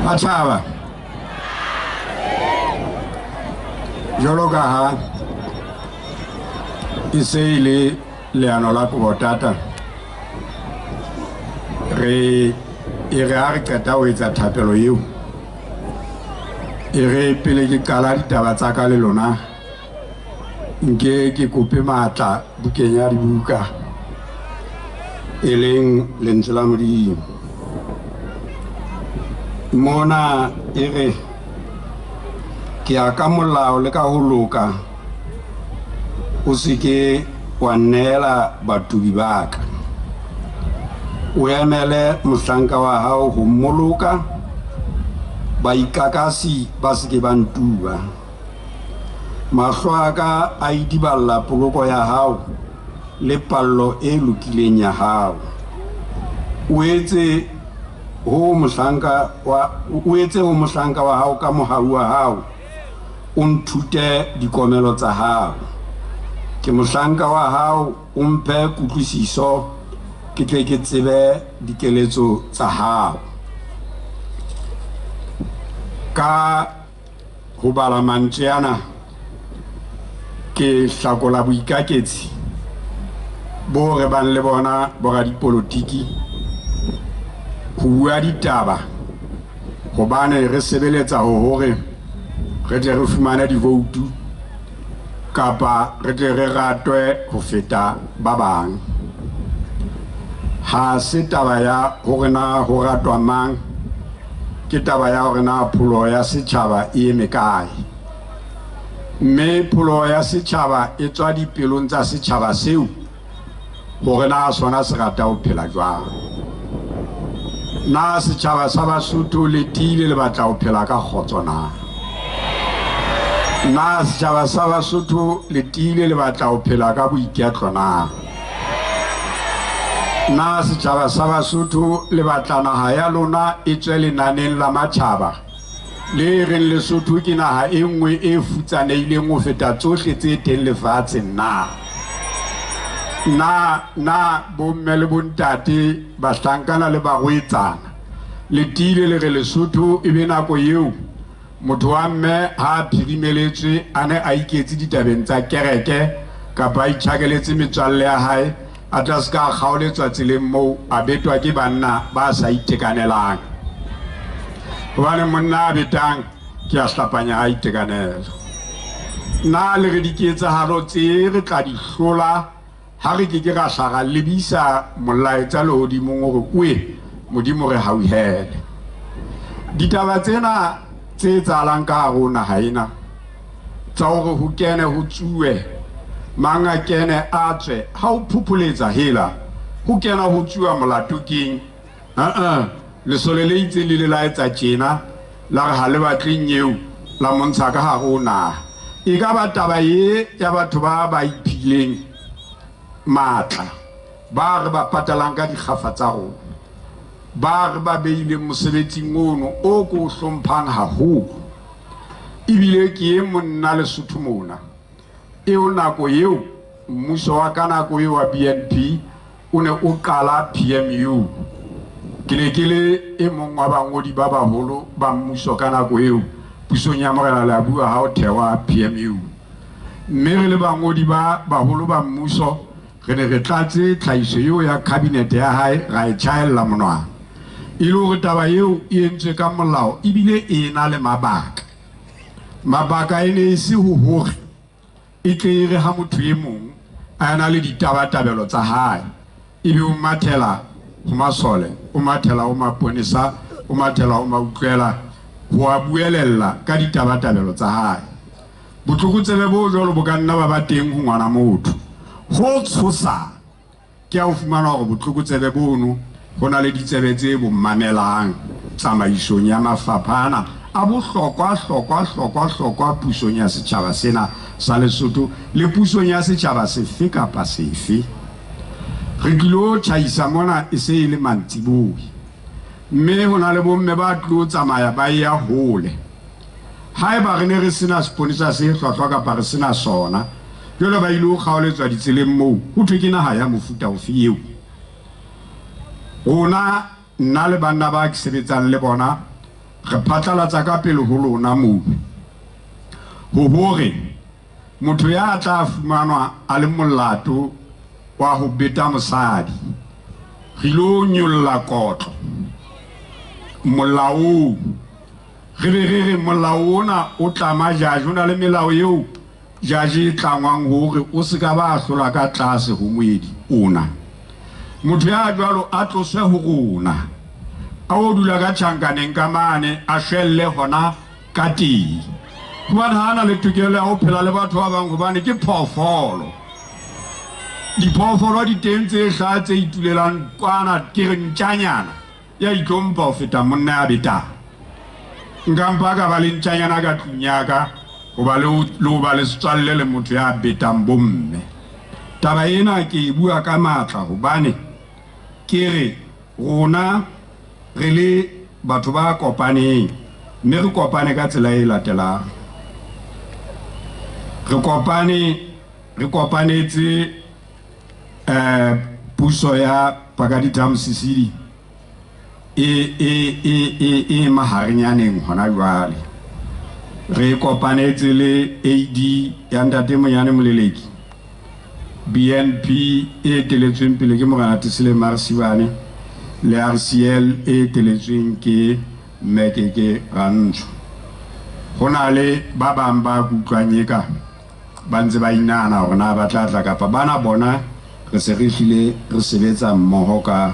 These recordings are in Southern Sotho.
Matjhaba, jwalo ka ha e se e le leano la Kobotata, re e re ha re qeta ho etsa thapelo eo, e re pele ke qala ditaba tsa ka le lona, nke ke kope matla bukeng ya dibuka e leng lentswe la Modimo. Mona e re ke ya ka molao le ka ho loka, o se ke wa nneela batubi ba ka. O emele mohlanka wa hao ho mmoloka, baikakasi ba se ke ba ntuba. Mahlo a ka a idiballa poloko ya hao le pallo e lokileng ya hao. O etse ho mohlanka wa hao ka mohau wa hao, o nthute dikomelo tsa hao. Ke mohlanka wa hao, o mphe kutlwisiso, ke tle ke tsebe dikeletso tsa hao. Ka ho bala mantswe ana, ke hlakola boikaketsi bo re bang le bona boradipolotiki ho bua ditaba, hobane re sebeletsa ho hore re tle re fumane divoutu kapa re tle re ratwe ho feta ba bang. Ha se taba ya hore na ho ratwa mang, ke taba ya hore na pholoho ya setjhaba e eme kae. Mme pholoho ya setjhaba e tswa dipelong tsa setjhaba seo, hore na sona se rata ho phela jwang. Na setjhaba sa Basotho le tiile le batla ho phela ka kgotso na? Na setjhaba sa Basotho le tiile le batla ho phela ka boiketlo na? Na setjhaba sa Basotho le batla naha ya lona e tswe lenaneng la matjhaba le reng Lesotho ke naha e nngwe e futsanehileng ho feta tsohle tse teng lefatsheng na? Na bomme le bontate, bahlankana le barwetsana, le tiile le re Lesotho e be nako eo motho wa mme ha a phirimeletswe a ne a iketse ditabeng tsa kereke kapa a itjhakeletse metswalle ya hae, a tla se ka a kgaoletswa tseleng moo a betwa ke banna ba sa itekanelang. Hobane monna a betang ke a hlapanya ha itekanela. Na le re diketsahalo tse re tla di hlola ha re ke ke ra hla ra lebisa molaetsa lehodimong hore oe Modimo re hauhele. Ditaba tsena tse etsahalang ka hare ho naha ena tsa hore ho kene ho tsuwe, mang a kene a tswe, ha o phopholetsa hela ho kena ho tsuwa molato keng? Lesole le itseng le ile la etsa tjena, la re ha le batle nyeo, la montsha ka hare ho naha. E ka ba taba e ya batho ba ba iphileng matla, ba re ba patalang ka dikgafa tsa rona, ba re ba beileng mosebetsing ono o ko o hlomphang haholo. Ebile ke e monna Lesotho mona eo nako eo mmuso wa ka nako eo wa BNP o ne o qala PMU. Ke ne ke le e mong wa bangodi ba baholo ba mmuso ka nako eo pusong ya Morena Leabua ha o thewa PMU. Mme re le bangodi ba baholo ba mmuso re ne re tlatse tlhahiso eo ya cabinet ya hae, ra e tjhaella monwana, e le hore taba eo e entswe ka molao ebile e na le mabaka. Mabaka e ne e se ho hore e tle e re ha motho e mong a na le ditabatabelo tsa hae, ebe o mathela ho masole, o mathela ho maponesa, o mathela ho mautlwela ho a buelella ka ditabatabelo tsa hae. Botlokotsebe bo jwalo bo ka nna ba ba teng ho ngwana motho. Ho tshosa ke ha o fumana hore botlokotsebe bono ho na le ditsebe tse bo mamelang tsamaisong ya mafapha ana a bohlokwa hlokwa hlokwa hlokwa pusong ya setjhaba sena sa Lesotho le pusong ya setjhaba sefe kapa sefe. Re tlilo tjhaisa mona e se e le mantsiboya, mme ho na le bomme ba tlilo tsamaya ba ya hole. Haeba re ne re sena seponesa se hlwahlwa kapa re sena sona, jwale ba ile ho kgaoletswa ditseleng moo ho thwe ke naha ya mofuta ofe eo. Rona nna le banna ba ke sebetsang le bona Re phatlalatsa ka pele ho lona moo ho hore motho ya tla fumanwa a le molato wa ho beta mosadi, re ilo nyolla kotlo molaong. Re be re re molao ona o tlama jaji, o na le melao eo jaji e tlangwang hore o se ka ba hlola ka tlase ho moedi ona. Motho ya jwalo a tloswe ho rona, a o dula ka tjhankaneng ka mane, a shwelle hona ka teng, hobane ha na le tokelo ya ho phela le batho ba bang, hobane ke phoofolo. Diphoofolo di teng tse hlaha tse itulelang kwana, ke re ntjanyana ya itlhompha ho feta monna ya betang. Nka mpa ka ba le ntjanyana ka tlung ya ka, hoba le ho ba le setswalle le motho ya betang bomme. Taba ena ke e bua ka matla hobane ke re rona re le batho ba kopaneng, mme re kopane ka tsela e latelang. Re kopane, re kopanetse puso ya Pakaditha Mosisili e maharenyaneng hona jwale. Re kopanetse le AD ya Ntate Monyane Moleleki, BNP e eteletsweng pele ke Morena Tisile Marsibane, le RCL e eteletsweng ke Mmekeke Rantsho. Ho na le ba bang ba kutlwang eka ba ntse ba inahana hore na ba tla tla kapa bana bona re se re hlile re sebetsa mmoho ka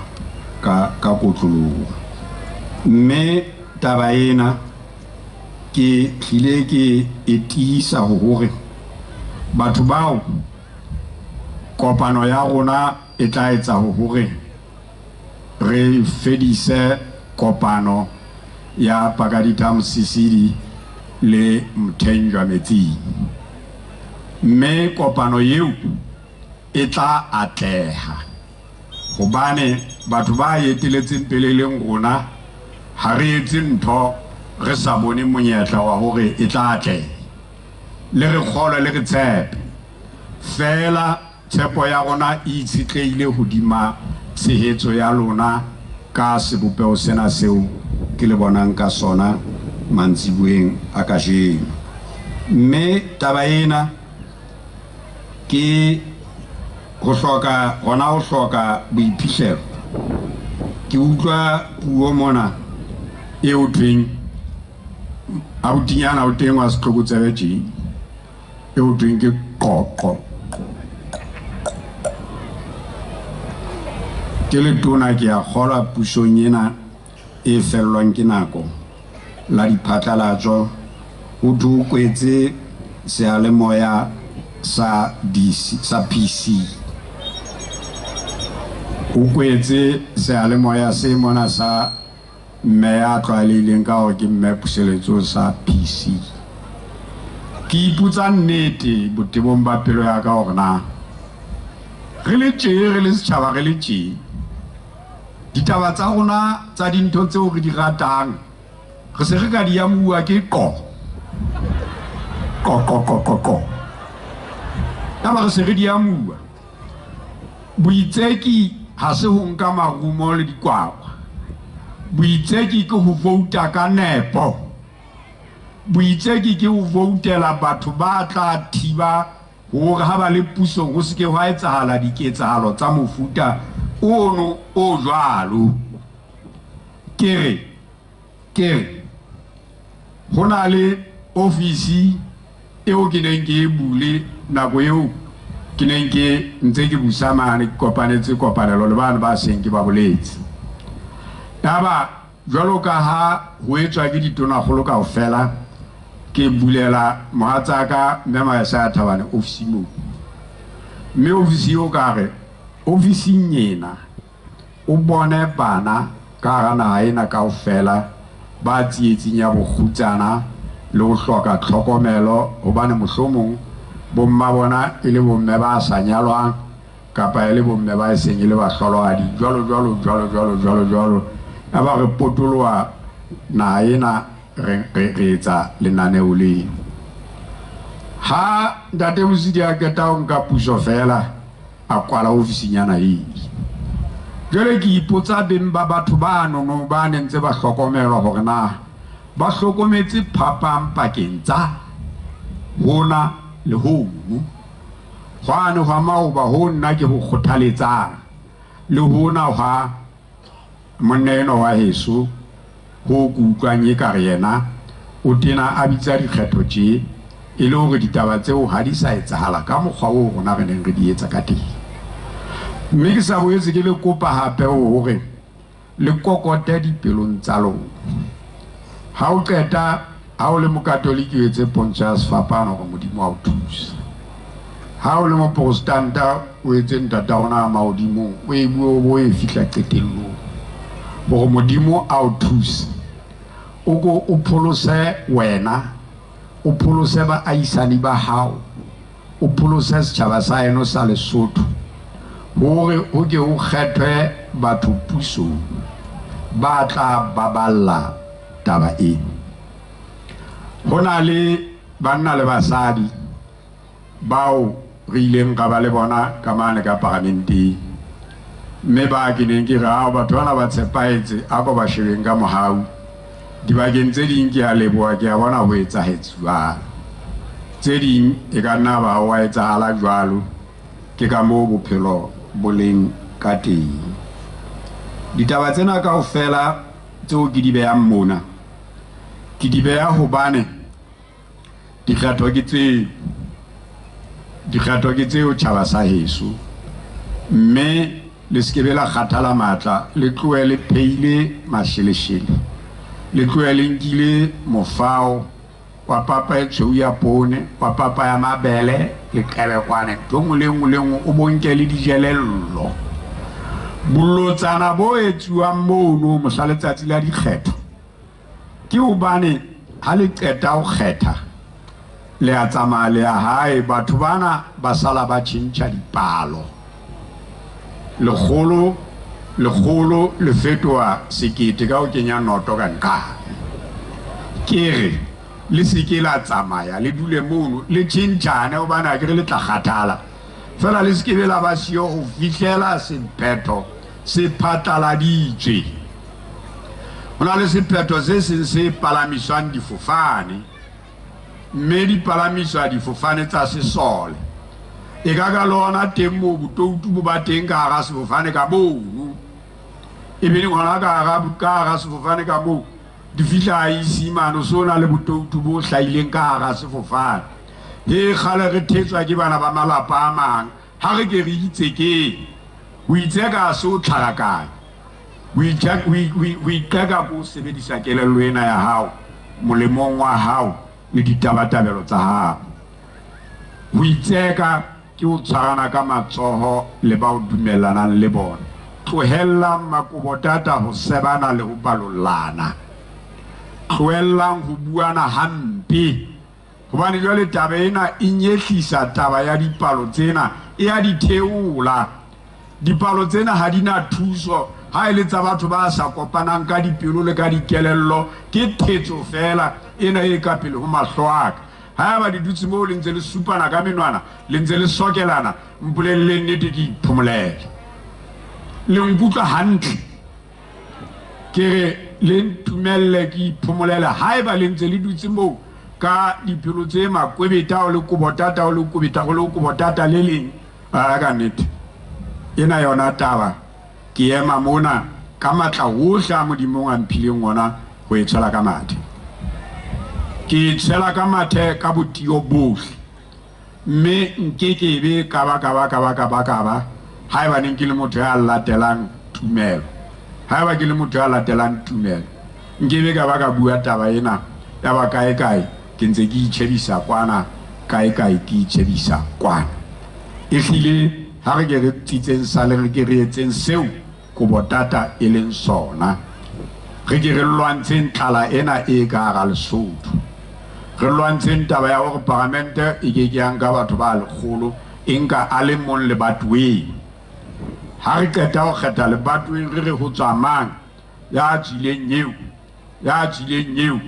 kotloloho. Mme taba ena ke hlile ke e tiisa hore batho bao kopano ya rona e tla etsa hore re fedise kopano ya Pakaditha Mosisili le Mthenjwa Metsing. Mme kopano eo e tla atleha hobane batho ba eteletseng pele leng rona ha re etse ntho re sa bone monyetla wa hore e tla atleha. Le re kgolwe, le re tshepe. Feela tshepo ya rona e itshetlehile hodima tshehetso ya lona ka sebopeho sena seo ke le bonang ka sona mantsiboeng a kajeno. Mme taba ena ke ho hloka hona ho hloka boiphihlelo. Ke utlwa puo mona e ho thweng abutinyana o teng wa setlokotsebe tje, e ho thweng ke qoqo. Ke letona ke a kgolwa pusong ena e fellwang ke nako la diphatlalatso, ho thwe o kwetse seyalemoya sa DC, sa PC. O kwetse seyalemoya se mona sa mme ya tlwaelehileng ka hore ke mme Puseletso sa PC. Ke ipotsa nnete botebong ba pelo ya ka hore na re le tje, re le setjhaba, re le tje, ditaba tsa rona tsa dintho tseo re di ratang re se re ka di amuwa ke qo qo qo qo qo qo. Yaba re se re di amuwa. Boitseki ha se ho nka marumo le dikwakwa. Boitseki ke ho vouta ka nepo. Boitseki ke ho voutela batho ba tla thiba hore ha ba le pusong ho se ke hwa etsahala diketsahalo tsa mofuta ono o jwalo. Ke re ho na le ofisi eo ke neng ke e bule nako eo ke neng ke ntse ke busa mane, ke kopanetse kopanelo le bana ba seng ke ba boletse. Yaba jwalo ka ha ho etswa ke ditonakgolo kaofela, ke bulela mohatsaka mme Maesaiah Thabane ofisi moo. Mme ofisi eo ka re ofising ena o bone bana ka hara naha ena kaofela ba tsietsing ya bokgutsana le ho hloka tlhokomelo, hobane mohlomong bomma bona e le bomme ba sa nyalwang kapa e le bomme ba seng e le bahlolohadi, jwalo jwalo jwalo jwalo jwalo jwalo. Yaba re potoloha naha ena re etsa lenaneo leo. Ha Ntate Mosidi a qeta ho nka puso fela, a kwala ofisinyana eo. Jwale ke ipotsa beng ba batho ba nono ba neng ntse ba hlokomelwa hore na Ba hlokometse phapang pakeng tsa hona le hono. Hwane hwa maoba ho nna ke ho kgothaletsang, le hona hwa monna enwa wa heso ho ke utlwang ekare yena o tena a bitsa dikgetho tje, e le hore ditaba tseo ha di sa etsahala ka mokgwa oo rona re neng re di etsa ka teng. Mme ke sa boetse ke le kopa hape hore le kokote dipelong tsa lona. Ha o qeta, ha o le mokatoliki o etse pontsho ya sefapano hore Modimo a o thuse. Ha o le moprostanta o etse ntata rona a mahodimong, o e bue o bo e fihla qetellong hore Modimo a o thuse. O ko o pholose wena, o pholose baahisani ba hao, o pholose setjhaba sa heno sa Lesotho, hore ho ke ho kgethwe batho pusong ba tla baballa taba ena. Ho na le banna le basadi bao re ileng ra ba le bona ka mane ka paramenteng, mme ba ke neng ke re, ao batho bana ba tshepahetse, a ko ba shebeng ka mohau. Dibakeng tse ding ke a leboha, ke a bona ho etsahetse jwalo. Tse ding e ka nna ba wa etsahala jwalo, ke ka moo bophelo bo leng ka teng. Ditaba tsena kaofela tseo ke di behang mona, ke di beha hobane dikgetho ke tseo, dikgetho ke tseo tjhaba sa heso. Mme le se ke be la kgathala matla, le tlohe le pheile masheleshele, le tlohe le nkile mofao wa papa e tshweu ya poone, wa papa ya mabele, le qebekwane, ntho nngwe le nngwe le nngwe o bonke le dijelello. Bolotsana bo etsuwang mono mohla letsatsi la dikgetho ke hobane ha le qeta ho kgetha le a tsamaya le ya hae, batho bana ba sala ba tjhentjha dipalo. Lekgolo, lekgolo le fetoha sekete ka ho kenya noto ka nqane. Ke re le se ke la tsamaya, le dule mono le tjhentjhane, hobane ha ke re le tla kgathala. Feela le se ke be la ba siyo ho fihlela sephetho se phatlaladitswe. Ho na le sephetho se seng se palamiswang difofane, mme di palamiswa difofane tsa sesole. E ka ka lona teng moo botoutu bo ba teng ka hara sefofane ka mono. E be hona ka hara sefofane ka moo, di fihla a isi mane, o so na le botoutu bo hlahileng ka hara sefofane. He kgale re thetswa ke bana ba malapa a mang, ha re ke re itsekeng. Ho itseka ha se ho tlharakanya. Ho iqeka ke ho sebedisa kelello ena ya hao molemong wa hao le ditabatabelo tsa hao. Ho itseka ke ho tshwarana ka matsoho le bao dumellanang le bona. Tlohellang makobotata ho sebana le ho balollana. Tlohellang ho buana hampe, hobane jwale taba ena e nyehlisa taba ya dipalo tsena, e ya di theola. Dipalo tsena ha di na thuso ha e le tsa batho ba sa kopanang ka dipelo le ka dikelello, ke thetso fela ena e ka pele ho mahlo a ka. Haeba le dutse moo le ntse le supana ka menwana, le ntse le sokelana, mpolelleng nnete ke iphomolele. Le nkutlwa hantle? Ke re le ntumelle ke iphomolele. Haeba le ntse le dutse moo ka dipelo tse makwebeta, o le kobotata, o le kobeta, o le kobotata le leng, a ka nnete ena yona taba ke ema mona ka matla wohle a Modimo a mphileng ona ho e tshwela ka mathe. Ke e tshwela ka mathe ka botiyo bohle, mme nkekebe ka ba, ka ba, ka ba, ka ba, ka ba, haeba neng ke le motho ya latelang tumelo. Haeba ke le motho ya latelang tumelo, nkebe ka ba ka bua taba ena ya ba kae kae, ke ntse ke itjhebisa kwana, kae kae ke itjhebisa kwana. Ehlile ha re ke re tsitseng sale, re ke re etseng seo kobotata e leng sona. Re ke re lwantsheng tlala ena e ka hara Lesotho. Re lwantsheng taba ya hore paramente e ke ke ya nka batho ba lekgolo, e nka a le mong lebatoweng. Ha re qeta ho kgetha lebatoweng, re re ho tswa mang ya tswileng eo, ya tswileng eo,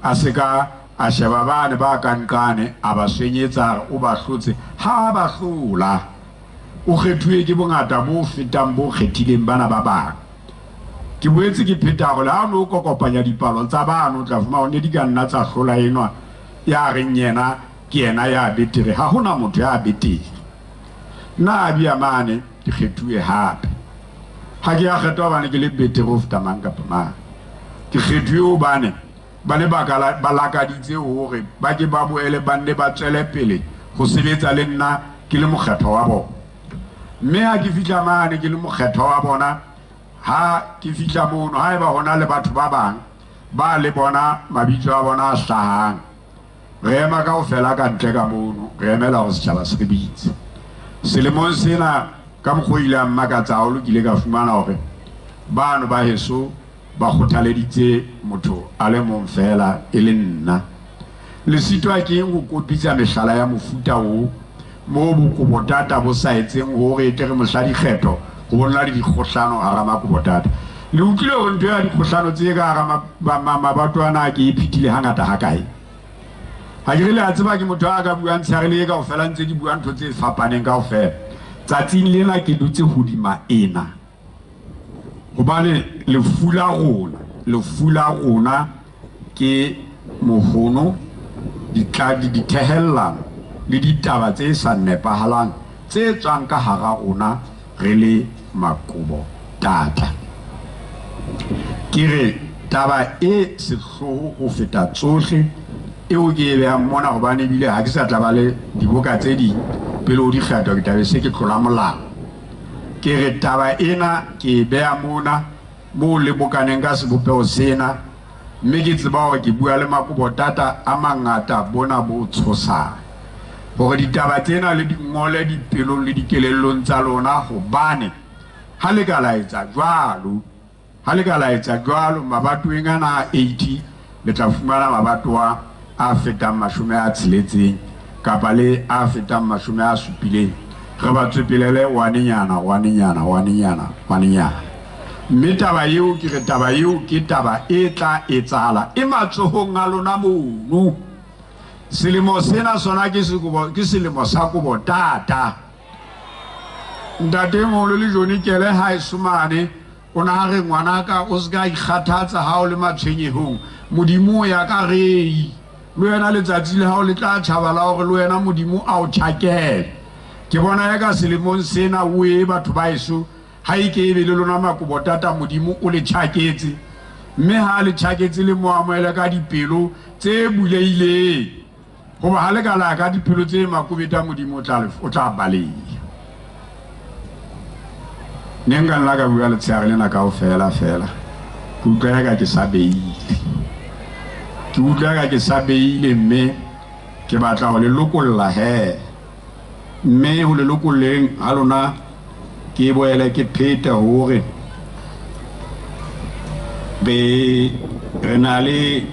a se ka a sheba bane ba ka nqane, a ba swenyetsa, o ba hlotse. Ha ba hlola, o kgethuwe ke bongata bo fetang bo kgethileng bana ba bang. Ke boetse ke pheta hore le ha o no kopanya dipalo tsa bano tla fumana ne di ka nna tsa hlola enwa ya reng yena ke yena ya betere. Ha hona motho ya betere. Nna a bia mane ke kgethuwe hape. Ha ke ya kgethwa hobane ke le betere ho feta mang kapa mang. Ke kgethuwe hobane ba ne ba lakaditse hore ba ke ba boele ba nne ba tswele pele ho sebetsa le nna ke le mokgethwa wa bona. Mme ha ke fihla mane ke le mokgethwa wa bona, ha ke fihla mono haeba hona le batho ba bang ba le bona mabitso a bona a hlahang, re ema kaofela ka ntle ka mono, re emela hore setjhaba se re bitse. Selemong sena ka mokgwa o ile a mmakatsa haholo, ke ile ka fumana hore bano ba heso ba kgothaleditse motho a le mong fela e le nna. Le sitwa ke eng ho kopitsa mehlala ya mofuta o moo bokobotata bo sa etseng hore e tle re mohla dikgetho ho bona le dikgohlano hara makobotata. Le utlwile hore ntho ya dikgohlano tse ka hara mabato ana ke e phethile hangata hakae? Ha ke re le a tseba ke motho a ka buang tsheare le e kaofela ntse ke bua ntho tse fapaneng kaofela. Tsatsing lena ke dutse hodima ena. Hobane lefu la rona ke mohono, dithehellano le ditaba tse sa nepahalang tse tswang ka hara rona re le makobo tata. Ke re taba e sehloho ho feta tsohle eo ke e behang mona, hobane ebile ha ke sa tla ba le diboka tse ding pele ho dikgetho, ke tla be se ke tlola molao. Ke re taba ena ke e beha mona moo le bokaneng ka sebopeho sena, mme ke tseba hore ke bua le makobotata a mangata bona bo tshosang hore ditaba tsena le di ngole dipelong le dikelellong tsa lona, hobane ha le ka la etsa jwalo, ha le ka la etsa jwalo mabatoweng ana a 80 le tla fumana mabatowa a fetang 60 kapa le a fetang 70. Re ba tswepelele wanenyana wanenyana wanenyana wanenyana. Mme taba eo ke re taba eo ke taba e tla etsahala e matsohong a lona mono. Selemo sena sona ke selemo sa kobotata. Ntate moholo le Johnny Kele ha esomane o na re ngwanaka o se ka ikgathatsa ha o le matshwenyehong, Modimo ya ka rei le wena letsatsi le hao le tla tjhaba la hore le wena Modimo a o tjhakele. Ke bona ya ka selemong sena o e batho ba eso ha e ke ebe le lona makobotata Modimo o le tjhaketse, mme ha le tjhaketse le mo amohele ka dipelo tse bulehileng, hoba ha le ka la ka dipelo tse makobeta Modimo o tla baleha. Ne nka nna ka bua letsheare lena kaofela fela, ke utlwa ya ka ke sa beile, ke utlwa ya ka ke sa beile, mme ke batla ho le lokolla he. Mme ho le lokolleng ha lona ke boele ke phete hore re na le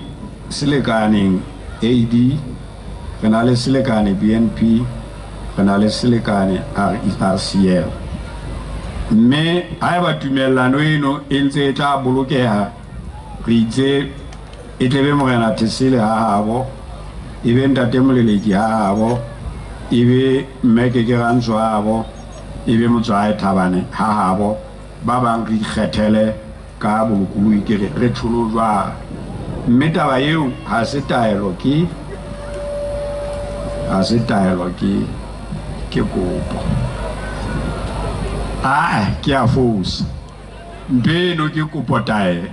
selekaneng AD, re na le selekane BNP, re na le selekane RCL. Mme haeba tumellano eno e ntse e tla bolokeha, re itse e tlebe Morena Thesele ha habo, e be Ntate Moleleki ha habo, e be Mme Keke Rantsho ha habo, e be Motswae Thabane ha habo, ba bang re ikgethele ka bolokolohi, ke re tjholo jwang. Mme taba eo ha se taelo ke, ha se taelo ke kopo. Ke a fosa. Ntho eno ke kopo taelo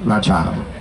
la tjhaba.